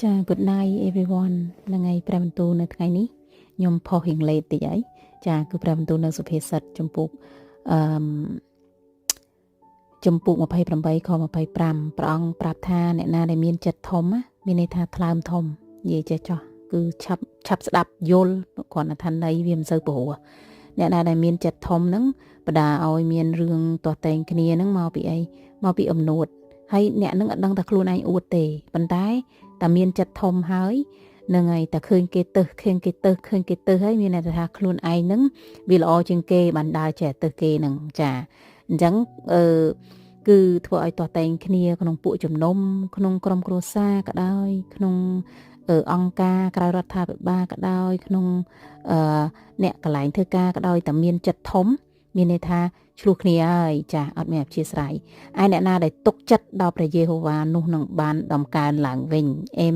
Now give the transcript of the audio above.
ចា good night everyone ហ្នឹងហើយព្រះបន្ទូលនៅថ្ងៃនេះខ្ញុំផុសរៀង late តិចហើយចាគឺព្រះបន្ទូលនៅសុភាសិតជំពូកអឺជំពូក28ខ25ព្រះអង្គប្រាប់ថាអ្នកណាដែលមានចិត្តធំណាមានន័យថាថ្លើមធំនិយាយចេះចោះគឺឆាប់ឆាប់ស្ដាប់យល់គ្រាន់តែថាន័យវាមិនសូវព្រោះអ្នកណាដែលមានចិត្តធំហ្នឹងបដាឲ្យមានរឿងទាស់តែងគ្នាហ្នឹងមកពីអីមកពីអំនួតហើយអ្នកហ្នឹងអត់ដឹងថាខ្លួនឯងអួតទេប៉ុន្តែតែមានចិត្តធំហើយនឹងហើយតែឃើញគេទឹះឃើញគេទឹះឃើញគេទឹះហើយមានន័យថាខ្លួនឯងហ្នឹងវាល្អជាងគេបានដើរចេះទឹះគេហ្នឹងចាអញ្ចឹងអឺគឺធ្វើឲ្យទាស់តែងគ្នាក្នុងពួកជំនុំក្នុងក្រុមគ្រួសារក៏ដោយក្នុងអង្គការក្រៅរដ្ឋាភិបាលក៏ដោយក្នុងអឺអ្នកកន្លែងធ្វើការក៏ដោយតែមានចិត្តធំមានន័យថាឆ្លោះគ្នាហើយចាអត់មានអធ្យាស្រ័យឯអ្នកណាដែលទុកចិត្តដល់ព្រះយេហូវ៉ានោះនឹងបានដំកើងឡើងវិញអេ